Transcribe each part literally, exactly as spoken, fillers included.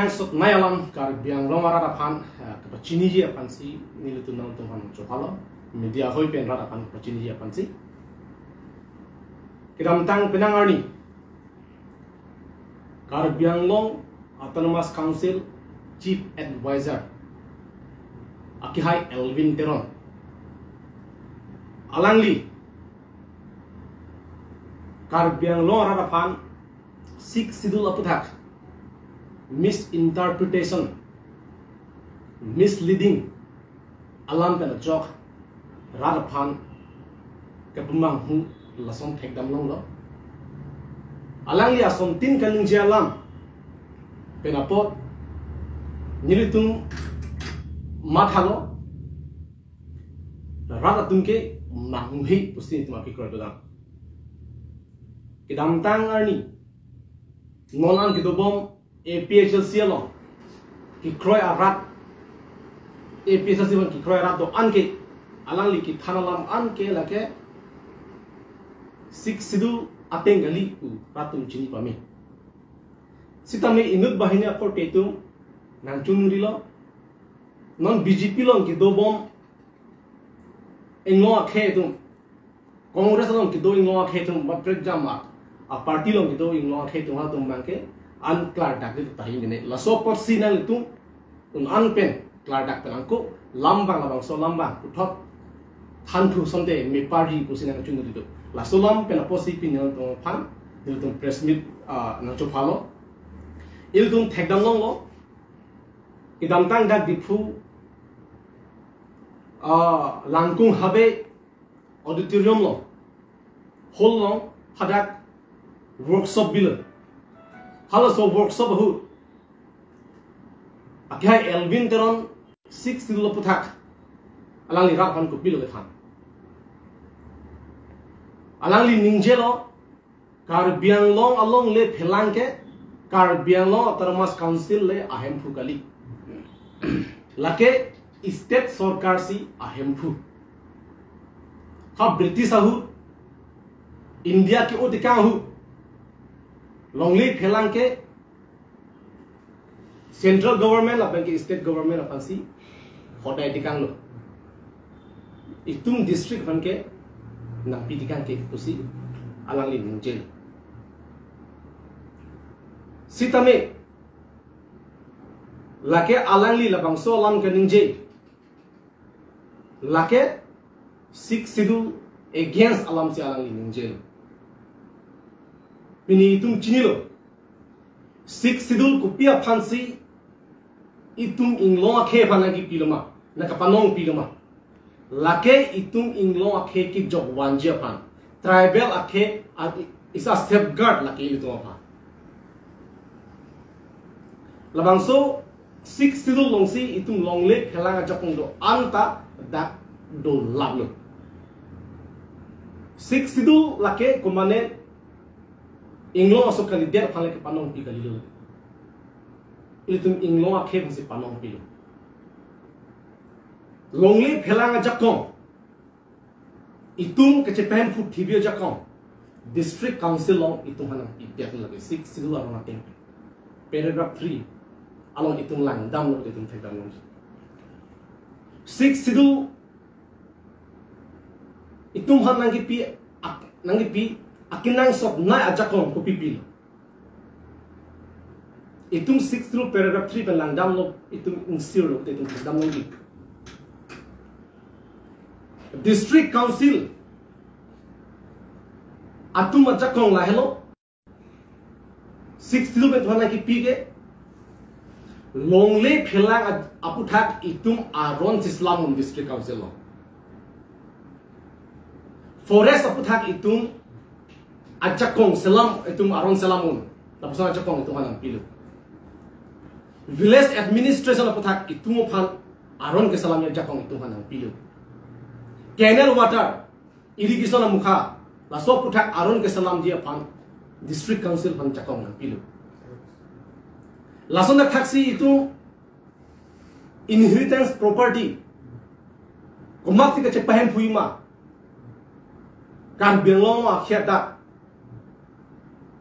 Sotnai alam Karbi Anglong arat aphan, eh, kepachiniji aphansi nelitum nangtum aphan chophalo, media hoi pen rat aphan kepachiniji aphansi. Kedamtang penang arni Karbi Anglong Autonomous Council Chief Advisor akehai Elwin Teron, alangli Karbi Anglong arat aphan Sixth Schedule aputhak misinterpretation, misleading alam pen ajok rat aphan kepamanghu lason thekdam longlo. Alangli asontin kaningje alam pen apot nelitum mathalo, rat atum ke manghuhe pusi nelitum api kardodam. Kedamtang arni non an kedobom A P H L C along kekroi arat, A P H L C along kekroi arat do-an ke, alangli kethan alam an ke lake Sixth Schedule ateng kali pu rat atum chini pame. Sitame inut banghini akorte atum nangchongrilo. Non B J P along kedobom inglong akhei atum, Congress along kedo inglong akhei atum, ba prek jama a party along kedo inglong akhei atum, atum abangke an klardak di tahai mene. Laso apotsi nanglitum un-an pen klardak pen angko alam abang, labangso alam abang puthot thanthu sonte mepari pusi nangchongrilo. Laso alam pen apotsi pini nangtum aphan nelitum press meet, ah, nangchophalo. Ilitum thekdam longlo. Kedamtang dak Diphu, ah, Langkung Habe Auditorium along, hall along hadak workshop bilo. Halaso workshop ahut akehai Elwin Teron Sixth Schedule aputhak alangli rat aphan kopilo kethan. Alangli ningjelo, Karbi Anglong alongle phelang ke Karbi Anglong Autonomous Council le ahemphu kali. Lake state sorkar si ahemphu. Ha British ahut, India ke-o tekang ahut, longle phelang ke central government lapen ke state government aphansi hodai tekanglo. Itum district aphan ke nangpi tekang ke pusi alangli ningje. Sitame lake alangli labangso alam kaningje, lake Sixth Schedule against alamsi alangli ningje. Pini itum chinilo, Sixth Schedule kopi aphansi itum inglong akhei aphan nangkepilo ma, nangkepanongpilo ma? Lake itum inglong akhei kejok vanji aphan, tribal akhei, a, is a safeguard lake ilitum aphan. Labangso Sixth Schedule alongsi itum longle phelang ajakong do-an ta dak dolaplo. Sixth Schedule lake komane inglong aso kalidet aphan le kepanongpi kalilo. Ilitum inglong akhei aphansi panongpilo. Longle phelang ajakong, itum kachepahemphu thibi ajakong, District Council along itum aphan nangpidet lake Sixth Schedule along ateng. Paragraph three along itum langdamlo, itum thekdamlo. Sixth Schedule itum aphan nangkepi, ak-, nangkepi akenangsot nai ajakong kopipilo? Itum Sixth Schedule paragraph three pen langdamlo, itum ingsirlo, itum langdamlo di. District Council atum ajakong lahelo. Sixth Schedule pen itum aphan nangkepi ke longle phelang a-, aputhak itum aron si selam un District Council along. Forest aputhak itum ajakong selam, itum aron selam un. Lapuson ajakong itum aphan nangpilo. Village administration aputhak itum aphan aron keselamji ajakong itum aphan nangpilo. Canal water, irrigation amukha, laso aputhak aron keselamji aphan District Council aphan jakong nangpilo. Lason athaksi itum inheritance property komatsi kachepahemphui ma, Karbi Anglong akhei adak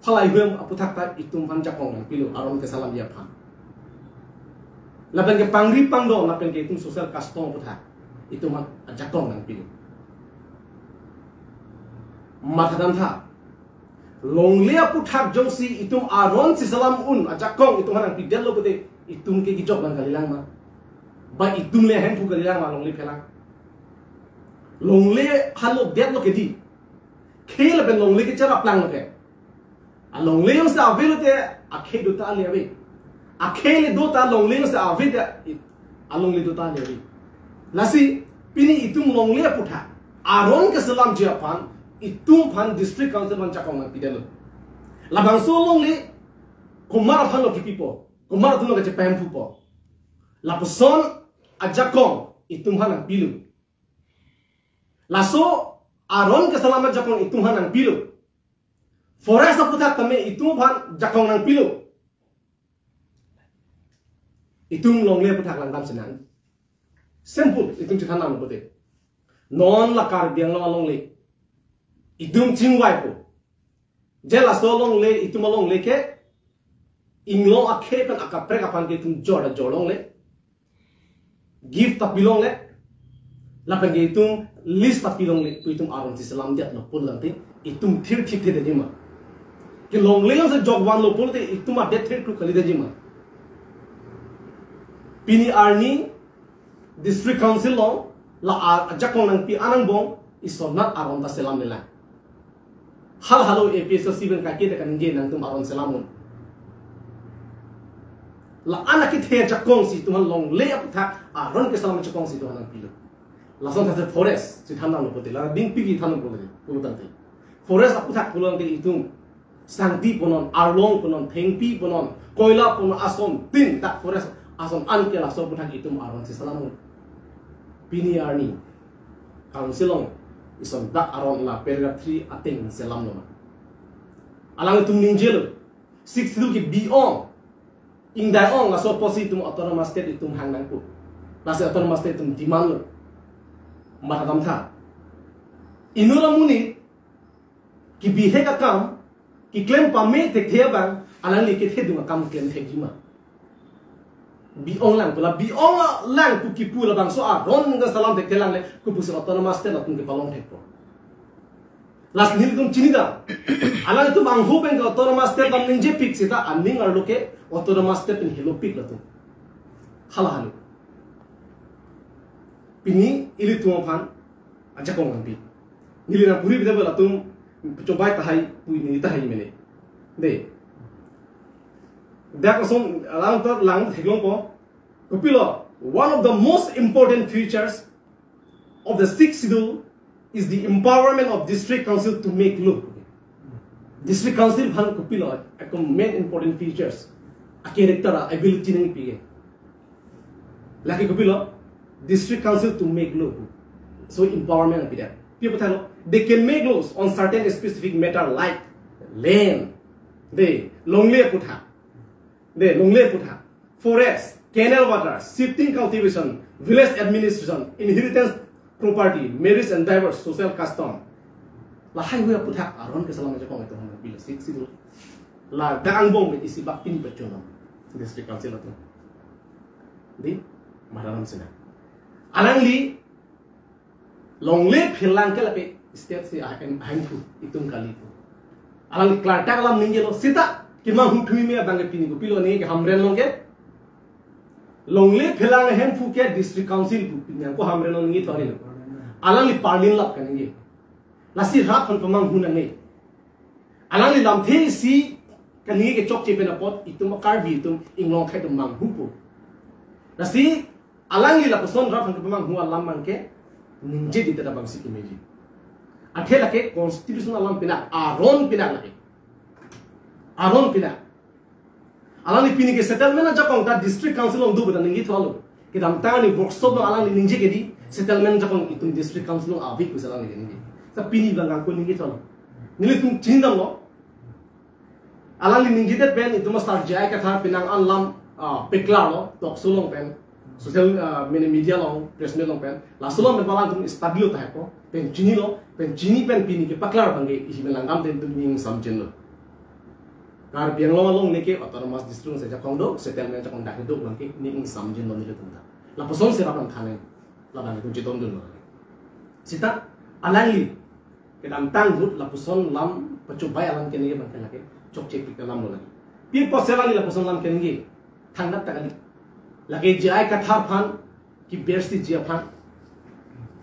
phalai hem aputhak ta itum aphan jakong nangpilo aron keselamji aphan. Lapen ke pangri pangdon, lapen ke itum social custom aputhak itum aphan ajakong nangpilo. Mathadamtha. Longle aputhak jongsi itum aron si selam un ajakong itum aphan nangpidetlo pute, itum ke kejok nang kalilang ma? Ba itum le hemphu kalilang ma longle phelang? Longle halo detlo ke di. Khei lapen longle ke cherap lang lo ke. Alongle jongsi avelo te akhei do ta ale ave. Akhei le do ta longle jongsi ave te alongle do ta ale ave. Lasi pini itum longle aputhak aron keselamji aphan itum aphan district council aphan jakong nangpidetlo. Labangso longle komat aphan lo kipipo, komat atum lo kachepahemphupo. Lapuson ajakong itum aphan nangpilo. Laso aron keselam ajakong itum aphan nangpilo. Forest aputhak tame itum aphan jakong nangpilo. Itum longle aputhak langdam sinang. Simple, itum chethan nang pute. Non la Karbi Anglong alongle itum chingvaipo. Je laso longle, itum alongle ke inglong akhei pen akaprek aphan ke itum jor jor longle. Gift ta pilongle. Lapen ke itum list ta pilongle, pu itum aron si selamdetlo pulote itum thirthipthedetji ma? Ke longle jongsi jok vanlo pulote itum adet thirkru kalidetji ma? Pini arni district council along la a-, ajakong nangpi an angbong isonat aron ta selamlelang. Hal halo A P H L C pen kake ta kaningje nangtum aron selam un. La-an akethe ajakong si itum aphan longle aputhak aron keselam ajakong si itum aphan nangpilo. Lason thase forest si than nang pute, la dingpi kethan nang pute, pulotangte. Forest aputhak pulotangte itum sangti punon, arlong punon, thengpi punon, koila punon, ason tin dak forest ason an ke laso aputhak itum aron si selam un. Pini arni council along ison dak aron la paragraph three ateng selamlo ma? Alangtum ningjelo, Sixth Schedule ke bi-ong, ingdai-ong, laso apotsi itum autonomous state itum hang nangpo. Lasi autonomous state itum demand lo. Mathadamtha. Inut amonit kebihek akam, keklem pame thekthe abang, alangli kethedung akam klem thekji ma? Bi-ong lang pu, la bi-ong lang pu kipu labangso aron keselam thekthe lang le, kopusi autonomous state latum kepalong thekpo? Lasi nelitum chinidam. Alangtum angho pen ke autonomous state lam ningjepik seta aning arlo ke autonomous state pen helopik latum. Hala halo. Pini ilitum aphan ajakong nangpi. Neli nangpuri bida bela atum chobai tahai, pui neli tahai mene. De. Dak langsung lang ter lang theklongpo. Kopilo, one of the most important features of the Sixth Schedule is the empowerment of district council to make law. District council aphan kopilo, a main important features, a character, a ability nangpi ke. Lake kopilo, district council to make law. So empowerment apidet. Pi aputhak lo, they can make laws on certain specific matter like land, de, longle aputhak, de, longle aputhak, forest, canal water, shifting cultivation, village administration, inheritance property, marriage and divorce, social custom. Lahai hui aputhak aron keselam ajakong itum aphan nangpilo, Sixth Schedule. La dak angbong pen isi bak pini pachunam district council atum. Di, mathadam sinang. Alangli longle phelang ke lapen state si ahem, ahemphu itum kali pu. Alangli klardak alam ningjelo seta kemanghu thume abang ke pini kopilo ningje ke Hamren along ke longle phelang ahemphu ke district council pu pini ako Hamren along ningje thori lo. Alangli parlin lap kaningje. Lasi rat aphan pamanghu nangne. Alangli lamthe isi kaningje kechokche pen apot itum Karbi atum inglong akhei atum manghupo. Lasi alangli lapuson rat aphan kepamanghu alam abang ke ningjedet abang si kemeji. Athe lake constitution alam pinak, aron pinak lake. Aron pinak. Alangli pini ke settlement ajakong ta district council along do beta ningje thalo. Kedamtang arni workshop along alangli ningje ke di settlement ajakong itum district council along ave pusi alangli ningje. Ta pini abang ako ningje thalo. Nelitum chinidamlo. Alangli ningjedet pen itum Sar J I Kathar penang an lam, ah, paklarlo, talk show along pen, social, ah, mene media along, press meet along pen, laso along pen alangtum study lo tahai po, pen chinilo, pen chini pen pini kepaklar abang ke isi pen langdam pen itum ning samchinlo. Karbi Anglong along neke autonomous district se jakong do, settlement jakong dak do, bangke ning samjin lo nelitum ta. Lapuson si rap nangthan, labang itum chetongdunlo. Seta alangli kedamtang ahut lapuson lam pachobai alam keningje bangke lake chokche pik alam lo lake. Pi apotsi alangli lapuson lam keningje? Thangnat ta kali. Lake J I Kathar aphan, kebersi ji aphan,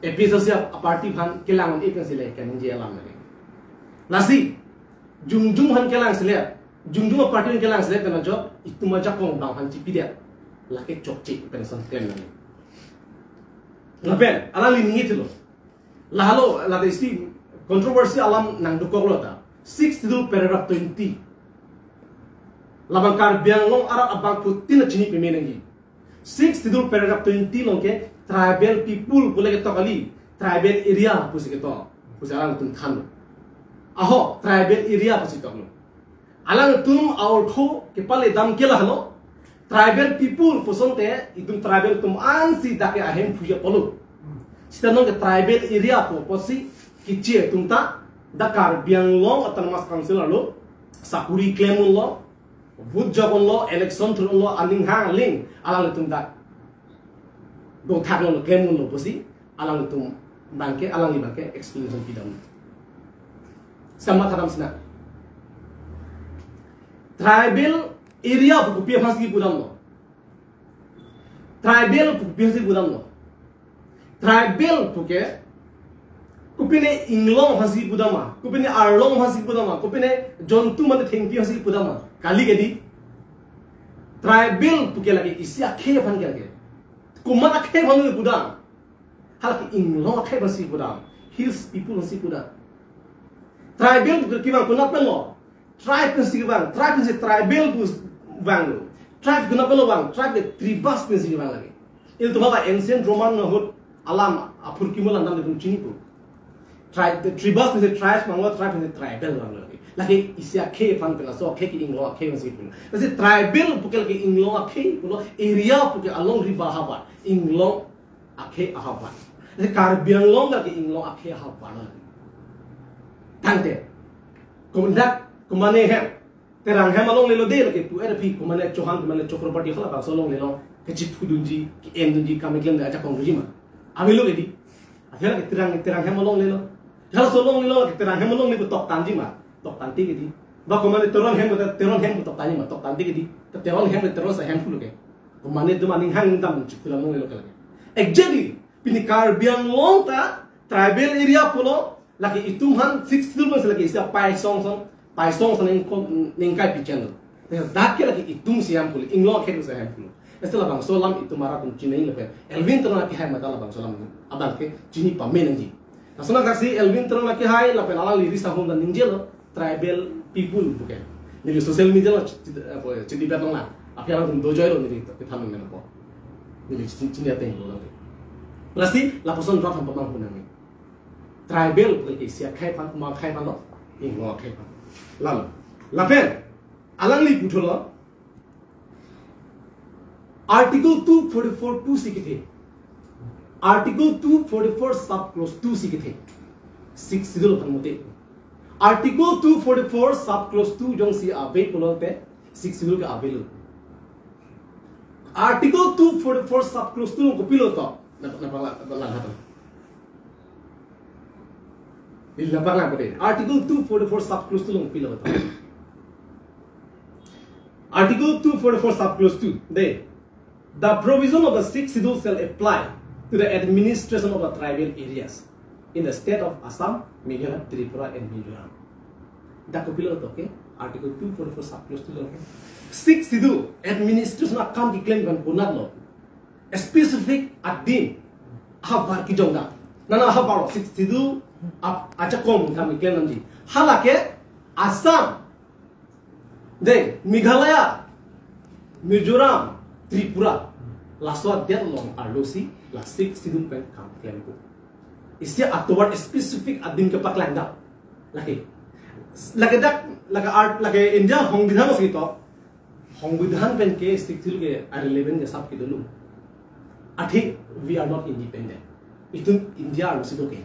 A P H L C a-party aphan kelang un-e pensi le keningje alam lake. Lasi jongjung aphan kelang si le, jongjung a-party aphan kelang si le, kena jok itum ajakong bang aphan chipidet, lake chokche pen ason klem nang. Lapen alangli ningje thulo. Lahelo, lata isi controversy alam nangdokoklo ta. Sixth Schedule paragraph twenty. Labang Karbi Anglong arat abangphutin chini peme nangji. Sixth Schedule paragraph twenty along ke tribal people pu le ketok kali, tribal area pusi ketok, pusi alangtum thanlo. Aho, tribal area pusi toklo. Alangtum a-ortho kepale dam ke lahelo. Tribal people pu asonte itum tribal atum ansi dak ke ahemphu apotlo. Seta non ke tribal area pu apotsi keche atum ta dak Karbi Anglong Autonomous Council arlo sakori klem unlo, vote jok unlo, election thur unlo, aning hang aling alangtum dak dongthak unlo, klem unlo pusi alangtum bangke, alangli bangke explanation pidam. Sama tadam sina. Tribal area pu kopi aphansi pudamlo? Tribal pu kopi aphansi pudamlo? Tribal pu ke kopine inglong aphansi pudam ma, kopine arlong aphansi pudam ma, kopine jontu mane thengpi aphansi pudam ma? Kali ke dei. Tribal pu ke lake isi akhei aphan ke lake. Komat akhei aphan pudam? Halake inglong akhei aphansi pudam, hills people aphansi pudam. Tribal pu ke kevang konat penlo? Tribe pensi kevang, tribe pensi tribal pu vanglo. Tribe konat penlo vang? Tribe ke tribus pensi kevang lake. Ilitum hala ancient Roman ahut alam aphurkimo alam dam itum chinipo. Tribe, the tribus pensi tribe vanglo, tribe pensi tribal vanglo lake. Lake isi akhei aphan pen, laso akhei ke inglong akhei aphansi pen. Lasi tribal pu ke lake inglong akhei pulo, area pu ke alongri ba ahavar, inglong akhei ahavar. Lasi Karbi Anglong lake inglong akhei ahavar. Tangte. Komandak, komane hem. Terang hem alonglelo dei lake pu-et aphi, komane Chauhan, komane Chakraborty halabangso alonglelo. Kechiphudunji, ke-endunji, kam keklemdun ajakong dunji ma? Avelo ke dei. Akhei lake Terang, Terang hem alonglelo. Halaso alonglelo, ke Terang hem alongle pu toktanji ma? Toktangte ke dei. Ba komane Teron hem, Teron hem pu toktanji ma? Toktangte ke dei. Teron hem, Teron si ahemphu lo ke. Komane itum aning hang dam chikula alonglelo ke lake. Exactly. Pini Karbi Anglong ta tribal area pulo, lake itum aphan Sixth Schedule pensi lake isi apaisong song, paisong song ningkon, ningkai pichenlo. Dak ke lake itum si ahemphulo, inglong akhei si ahemphulo. Lasi labangso alam itum arat atum chini lapen Elwin Teron akehai mate labangso alam abangke chini pame nangji. Lason aksi Elwin Teron akehai lapen alangli ri sahum dan ningjelo tribal people pu ke. Neli social media along chiti, apa, chiti bet nang la. Aphi alangtum dojoilo neli kethan men apo. Neli chini, chini ateng lo lake. Lasi lapuson rat ham pamang hunang. Tribal pu ke isi akhei aphan, komat akhei aphanlo? Inglong akhei aphan. Lalo. Lapen alangli puthulo, Article two forty-four two si kethe. Article two forty-four sub clause two si kethe. Sixth Schedule aphan mate. Article two forty-four sub clause two jongsi ave pulote Sixth Schedule ke avelo. Article two forty-four sub clause two along kopilo to? Na, na pala, na pala hatan. Ila pala ko dei. Article two forty-four sub clause two along kopilo to? Article two forty-four sub clause two. Dei. The provision of the Sixth Schedule shall apply to the administration of the tribal areas in the state of Assam, Meghalaya, Tripura and Mizoram. Dak kopilo to ke? Article two forty-four sub clause two along ke. Sixth Schedule administration akam keklem kan konatlo? Specific adim ahavar kejong dak. Nana ahavar Sixth Schedule ap ajakong kam keklem nangji. Halake Assam, dei, Meghalaya, Mizoram, Tripura, laso adet along arlosi la Sixth Schedule pen kam klempo. Isi atovar specific adim kepaklang dak. Lake, lake dak, lake art, lake India Songbidhan si to. Songbidhan pen ke Sixth Schedule ke irrelevant ke sap ke dolo. Athe we are not independent. Itum India arlosi do ke.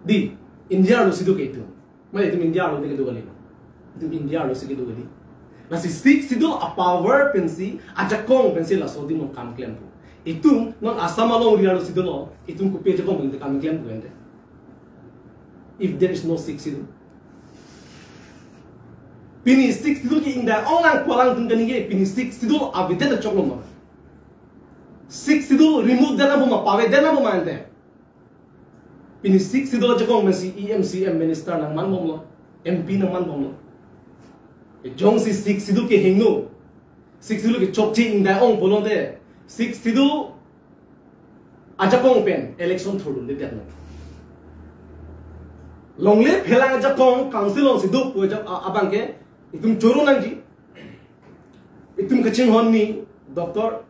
Dei, India arlosi do ke itum. Mane itum India arlo ke do kali. Itum India arlosi kedo kali. Lasi Sixth Schedule apower pensi, ajakong pensi laso adim along kam klempo. Itum non Assam alongri arlosi dolo, itum kopi ajakong pen kam klempo ente? If there is no Sixth Schedule. Pini Sixth Schedule ke ingdai-ong lang pu alangtum kaningje, pini Sixth Schedule avedet choklo ma? Sixth Schedule remove det nangpo ma, pavedet nangpo ma ente? Pini Sixth Schedule ajakong pensi E M, C M, minister nangmanbomlo, M P nangmanbomlo. Jongsi Sixth Schedule kehingno, Sixth Schedule kechokche ingdai-ong pulote, Sixth Schedule ajakong pen election thurdundedet nang. Longle phelang ajakong council alongsi do pu ajak-, a-, abang ke itum choro nangji. Itum kachinghon ni Doctor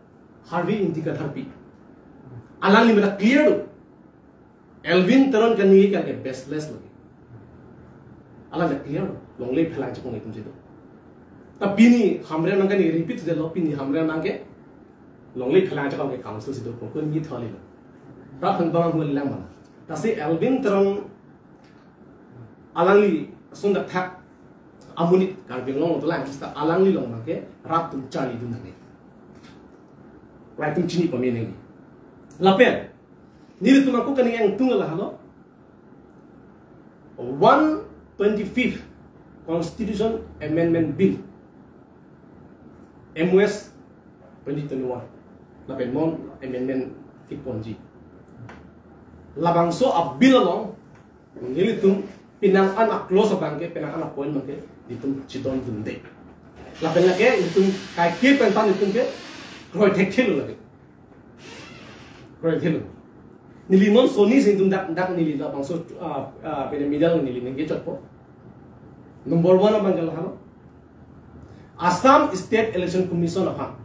Harvey Ingti Katharpi. Alangli mena clear do. Elwin Teron kaningje ke baseless lo. Alang ta clear lo. Longle phelang ajakong itum si do. Ta pini Hamren nang kani repeat detlo, pini Hamren nang ke longle phelang ajakong ke council si do, ko kun ni tholi lo. Rat han bang hul lang mana. Lasi Elwin Teron alangli sunda thak amonit Karbi Anglong to lang sita alangli along nang ke rat atum charlidun nangne. Rat atum chini pameneng. Lapen nelitum ako kani angtung lahelo, one twenty-fifth Constitution Amendment Bill, M O S twenty twenty-one. Lapen non amendment kiponji. Labangso a-bill along nelitum penang an a-clause abang ke, penang an a-point abang ke, itum chedondunde. Lapen lake itum kaike pen tan itum ke kroithekthelo lake. Kroithelo. Neli non soni si itum dak, dak neli labangso, ah, ah, pen media neli ningje chotpo. Number one abang ke lahelo, Assam State Election Commission aphan,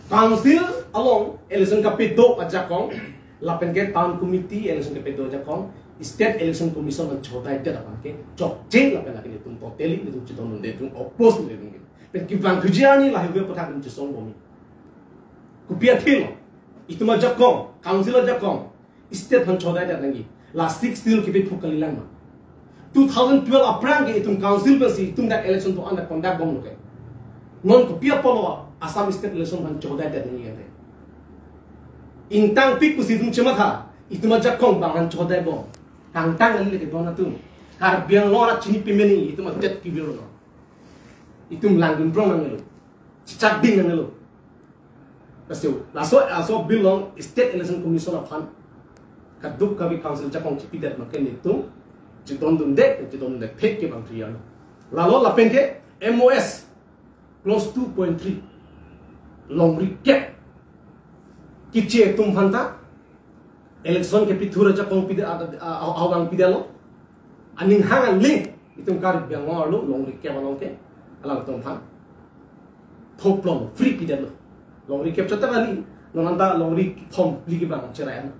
council along election kapedo ajakong, lapen ke town committee election kapedo ajakong, State Election Commission aphan chodaidet aphan ke chokche, lapen lake itum totally itum chedondunde, itum oppose le itum ke. Pen kevang thuji arni lahai ave aphuthak itum chesongbomji. Kopi athilo, itum ajakong, council ajakong, state aphan chodaidet nangji. La Sixth Schedule kepiphu kalilang ma? Two thousand twelve aphrang ke itum council pensi itum dak election to anda conduct bomlo ke. Non kopi apotlo Assam state election aphan chodaidet nangji ante? Ingtangpik pusi itum chematha, itum ajakong bang aphan chodaibom? Kangtang kali lake don atum. Karbi Anglong arat chini pameneng, itum adet kivir lo. Itum langdunprong nangnelo. Chechakding nangnelo. Laso, laso, laso a-bill along State Election Commission aphan kadokave council ajakong chipidet abang ke nelitum chedondunde, chedondunde phek kevang thuji arni. Lalo lapen ke M O S clause two point three, longri kep kiche atum aphanta election kepithur ajakong pide, a, a, a, awang pidetlo. Aning hang aling itum Karbi Anglong arlo longri kep along ke alangtum aphan thoplong free pidetlo. Longri kep chot ta kali, non anta longri kethom phli kevang cherai an.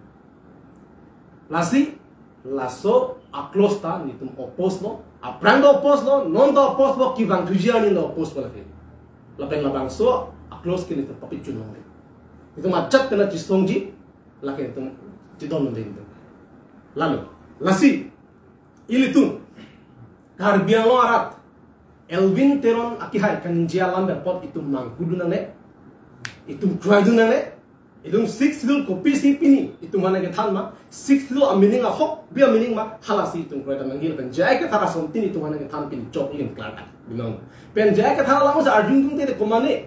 Lasi laso a-clause ta nelitum oppose lo, aphrang ta oppose lo, non ta oppose lo, kevang thuji arni ta oppose lo lake. Lapen labangso a-clause ke nelitum papichun longle. Itum ajat kena chisongji, lake itum chedondunde itum. Lalo, lasi ilitum Karbi Anglong arat, Elwin Teron akehai kaningje alam apot itum nangkudun nangne, itum kroidun nangne. Itum Sixth Schedule kopisi pini itum aphan nangkethan ma, Sixth Schedule a-meaning ahok bi a-meaning ma, halasi itum kroidun nangji. Lapen J I Kathar asontin itum aphan nangkethan pini chok ilim klar binong. Pen J I Kathar alangsi arjudunde te komane,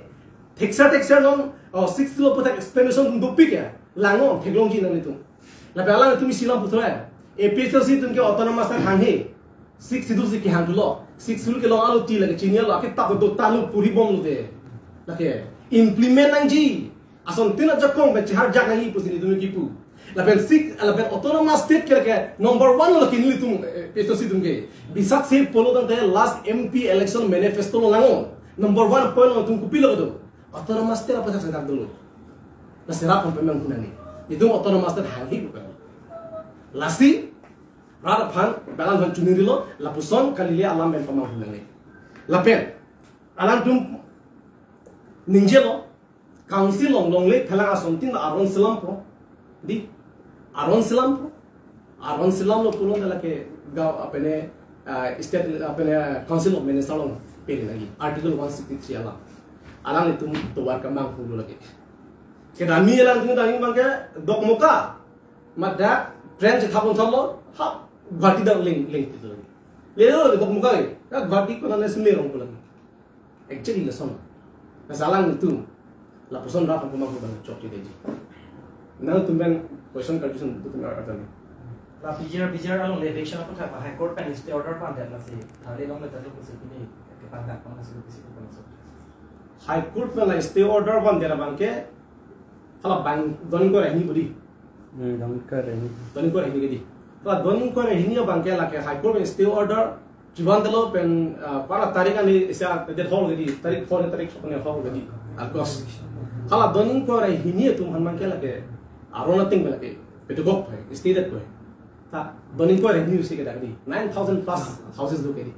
thekser thekser non, oh, Sixth Schedule aphuthak explanation dopik ya, langnon theklongji nanglitum. Lapen alangtum isi alam puthot ya, A P H L C atum ke autonomous ta hanghe. Sixth Schedule si kehang thulo. Sixth Schedule kelong alo ti lake chinilo, aketap do ta lo puri bomlo de. Lake implement nangji. Asontin ajakong pen cheharjak nangji pusi nelitum kipu. Lapen six, lapen autonomous state ke, ke number one lo ke nelitum, eh, A P H L C atum ke. Bisat si pulo tangte last M P election manifesto lo langnon. Number one point lo itum kopilo do. Autonomous state aphuthak sangkar dolo. Lasi rat aphan pemang hunani. Itum autonomous state hanghe bukan. Lasi rat aphan, balang aphan chunirilo, lapuson kalile alam pen pamang hunani. Lapen alangtum ningjelo, council along longle phelang asontin aron selam po. Di, aron selam po. Aron selamlo pulo lake gaon apene ah, state, apa ya, Council of Minister along pele lagi. Article one sixty-three alam. Alanglitum tovar kemang hulu lagi. Kedami alanglitum kedami abangke Dokmoka. Mada train chethap longthalo, ha, Guwahati dang ling, ling itu lagi. Lelo lagi Dokmoka lagi. Ya, Guwahati kona ne sumir rong pulang. Actually, lason. Laso alanglitum. Lapuson rat ang kumang hubang chok chide ji. Nangtum pen question kaljuson tu pen artani. La P G R, P G R along le eviction aputhak High Court pen stay order pandet lasi. Thale long le tadu kusi pini kepangdak pang lasi kusi pun so. High Court pen la stay order pandet abangke hala bang don ko rehni budi. Hmm, don ko rehni. Don ko rehni kedi. Hala don ko rehni abangke lake High Court pen stay order chuban telo pen, ah, para tarik ani isa date hall kedi, tarik hall, tarik sokne hall kedi, August. Hala don ko rehni atum aphan abangke lake aron ating lake pedagog hai, stay det ko. Ta don ko rehni usi kedi, nine thousand plus houses do kedi.